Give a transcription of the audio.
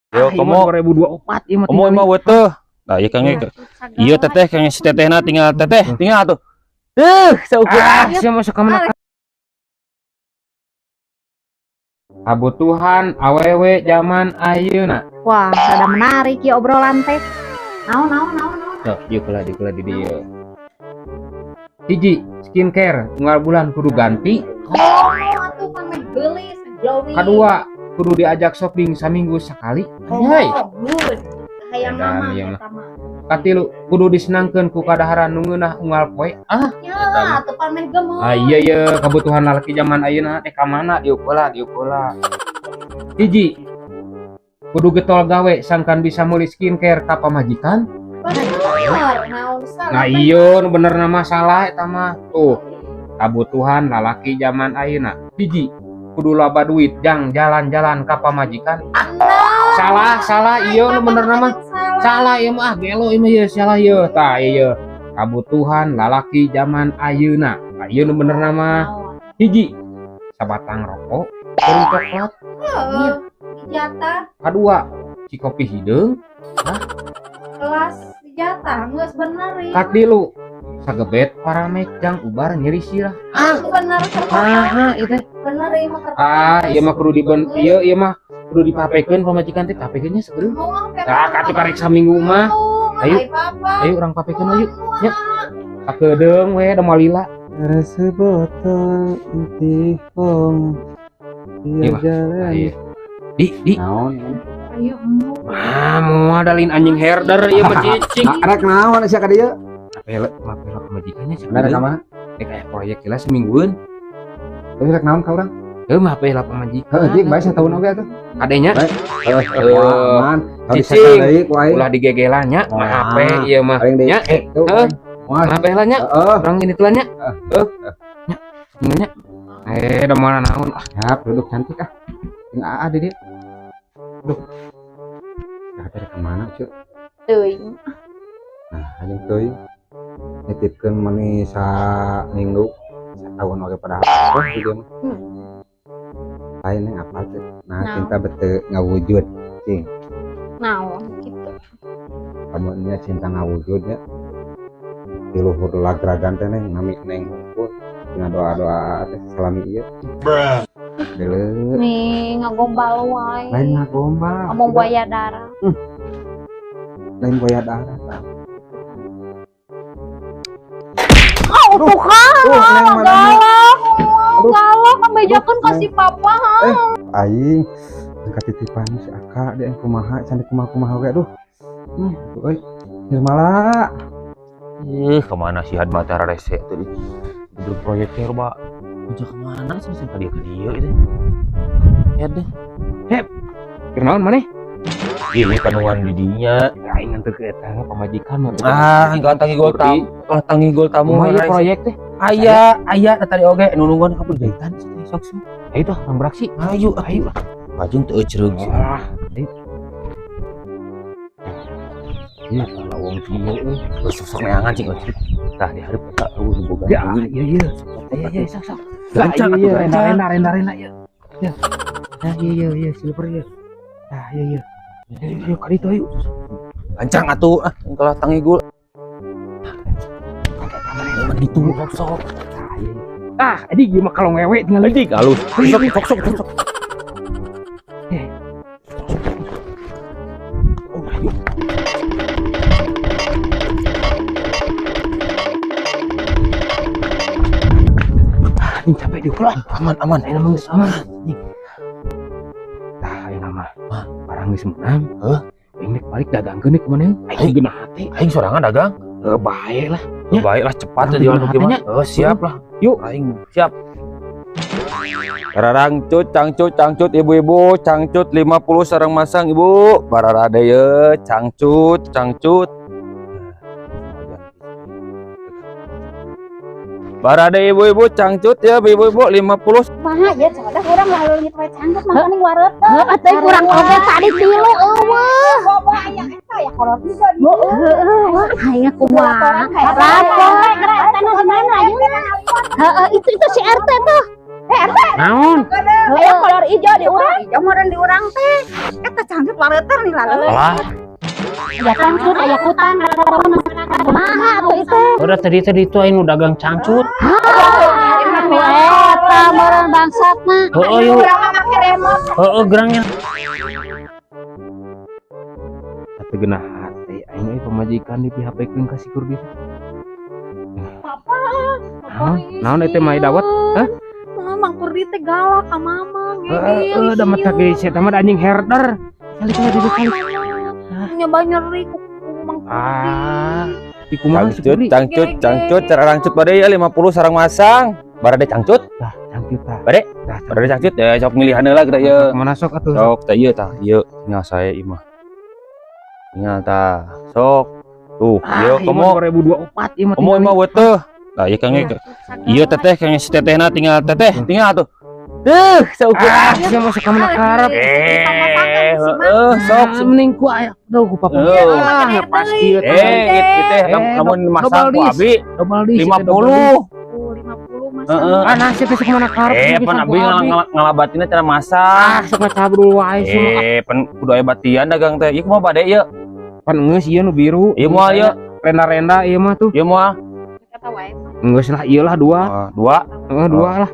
Yo komo 2024 ieu mah. Komo mah weteh. Nah, ieu kang ieu teteh kang si tetehna tinggal teteh tinggal tuh. Saukur. Ah, sia masuk ka mana? Kabutuhan awewe zaman ayeuna. Wah, rada menarik ya obrolan teh. Naon naon naon naon. Tuh, ieu kula di kula di dieu. Hiji, skincare unggal bulan kudu ganti. Oh, atuh pameh geulis, glowing. Kadua, kudu diajak shopping saminggu sekali. Anjay. Oh, good. Hayang Edan, mama ieu mah. Eta mah. Katilu, kudu disenangkeun ku kadaharan nu ngeunah unggal poe. Ah, Ya, atuh pameh gemoy. ah iya iya, kebutuhan lalaki zaman ayeuna teh ka mana diuk heula, diuk heula. Hiji, kudu getol gawe sangkan bisa meuli skincare ka pamajikan. Bener, naon salah. Nah iya, nu bener nama salah eta mah. Tuh, kabutuhan lalaki zaman ayeuna. Hiji, kudu loba duit jang jalan-jalan ka pamajikan. Ah, salah, salah, iya nu bener nama. Salah ieu mah, ah, gelo ieu mah ieu salah ieu. Tah ieu. Kabutuhan lalaki zaman ayeuna. Nah, ieu nu bener nama. Hiji, sabatang rokok, beureum coklat. Heeh. Dijatah Kadua, cikopi hideung. Kelas dijatah geus bener ieu. Katilu, sagebet paramek jang ubar nyeri sirah. Ah, bener. Ah, ieu teh. Bener ieu mah. Ah, ieu mah kudu diben ieu ieu mah kudu dipapekeun pamajikan teh, papekeun nya sakedeung. Tah, katuh karek saminggu mah. Ayo. Ayo urang papekeun ayo. Ya. Sakedeung we da moal lila. Sebotol intihong. Iya, Pak. Jalan. Iya. Di, di. Naon? Ayo. Ah, moal dalin anjing herder ieu mah cicing. Nah, rek naon sia ka dieu? Mapela, mapela pamajikannya Rek sakedeung. ka mana? Eh, kayak proyek lah semingguan. Tapi rek naon ka urang? Heuh, mapela pamajikan. Heuh, jing bae sataun oge atuh. Kadenya Heuh, aman. Kalau Cicing. deui ku aing. Ulah digegelan nya, Oh. mah HP ieu mah. Aing deui. Nya, Tuh. heuh. Moal. Mapela nya. Heeh. Urang ini tuh nya. Heuh. Nya. Nya. Eh, da mana naon ah. Siap, duduk cantik ah. Jeung aa di dieu. Duduk. Nah, tadi ka mana, Cuk? Teuing. Nah, anjing teuing. Nitipkeun meuni saminggu sataun oge pada oh di dieu mah. Lain yang apa tuh? Nah, Naon? Cinta bete ngawujud, cing. Naon gitu. Kamu nya cinta ngawujud ya. Di luhur lagragan teh neng nami neng hungkul. Tina doa-doa teh salami ieu. Deuleu. Nih ngagombal wae. Lain ngagombal. Ngomong buaya darah. Lain buaya darah. Oh, tuh kan. Tuh, neng mana? Galak. Aduh. Galak kabejakeun ka Neng. si papa. Aing katitipan si Aka dia yang kumaha can kumaha-kumaha oge aduh. Euy. Nirmala. Ih, kemana sih Hadma teh rese tadi? Belum proyek teh loba. Kerja kemana sih bisa ka dieu ka dieu itu? Ya deh. Keur naon maneh? Ini kanuan di dinya. Aing nganter ke eta pamajikan mah. Ah, enggak tangi gol tamu. Kalau tangi gol tamu Kumaha ieu mah proyek teh? Aya, aya tadi oge nulungan ka jahitan sok sok. Ayo tuh, urang beraksi. Ayo, ayo. Bajing teu eucreug sih. Ah, ayo. Iya, kalau wong kieu euy. Geus sok neangan cing eucreug. Tah di hareup eta eueuh nu boga. Ya, iya iya. Iya iya, sok sok. Gancang Iya, atuh, iya, gancang. rena rena rena iya. Ya. Nah, iya iya iya, silver iya. Nah, iya iya. Ayo, ayo kali itu ayo. Gancang atuh ah, kalah tangi gol. Kan gitu sok sok. Nah, iya. Ah, ini gimana kalau ngewe tinggal lagi. Anjing halus. Sok sok sok sok. Eh. Oh, ayo. Ah, ini capek di ulah. Aman aman. Ayo nama geus aman. Anjing. Tah, ayo nama. Barang geus menang. Heuh? Aing nek balik dagangkeun nih kumaha yeuh? Aing geunah hate. Aing sorangan dagang. Heuh, bae lah. Ya. Baiklah cepat Orang jual geunah nu mah. hatenya. Oh, siap lah. Yuk. Aing siap. Rarangcut, cangcut, cangcut, ibu-ibu, cangcut 50 sareng masang ibu. Bararade ye, cangcut, cangcut. Barade ibu-ibu, cangcut ya ibu-ibu 50. Kumaha ya coba urang lah leungit we cangcut mangkaning wareuteuh. Heuh, teh kurang oge tadi tilu eueuh. Bobo aya eta ya kolor juga di. Heueuh, wah aing kumaha. Lapor. Gerak tanah di mana ayeuna? Heeh, itu si RT tuh. RT. Naon? Aya kolor ijo di urang. Ijo meureun di urang teh. Eta cangcut wareuter nih lalu. Alah, Aya cangcut, aya kutang, kumaha atuh itu? Udah tadi tadi itu aing nu dagang cangcut. Eta meureun bangsatna. Heeh, yuk. Urang mah make remote. Heeh, gerangnya. Tapi genah hati aing euy pamajikan di PHP-keun ka si Kurdi. Papa, Naon? Naon eta mah dawet? Hah? Mang Kurdi teh galak ka mama. Heeh, da mah teh geus eta mah da anjing herder. Kali kali duduk kali. Nyoba nyeri ku Mang Kurdi. Ah, di kumaha si cangcut, Kurdi? cangcut, cangcut, cara rangcut bade ya 50 sarang masang. Barade cangcut, Tah, cangcut tah. Bade? Tah, Barade cangcut ya sok milihan heula kita ye. Mana sok atuh? Sok tah ieu tah, ieu tinggal saya ieu mah. Tinggal tah, sok. Tuh, ieu Ah, komo 2024 ieu mah. komo ieu mah weteuh. Lah ieu kang ieu teteh kang si tetehna tinggal teteh, tinggal tuh. Tuh, saukur. Ah, sia masuk ka mana karep. Eh, heeh, sok. Sok mending ku aya duh ku papa. Heeh. Ah, pas kieu teh. Eh, itu teh Eh, lamun masang ku double abi Double dis, 50. 50 masang. Heeh. Ah, nasi teh sok mana karep. Eh, pan abi ngalabatina cara masak. Ah, sok ngacabrul wae sih. Eh, pan kudu aya batian dagang teh. Ieu kumaha bade ieu? Pan geus ieu nu biru. Ieu moal ieu. Renda-renda ieu mah tuh. Ieu moal. Kata wae. Geus lah ieu lah dua. Ah, dua. Heeh, dua lah.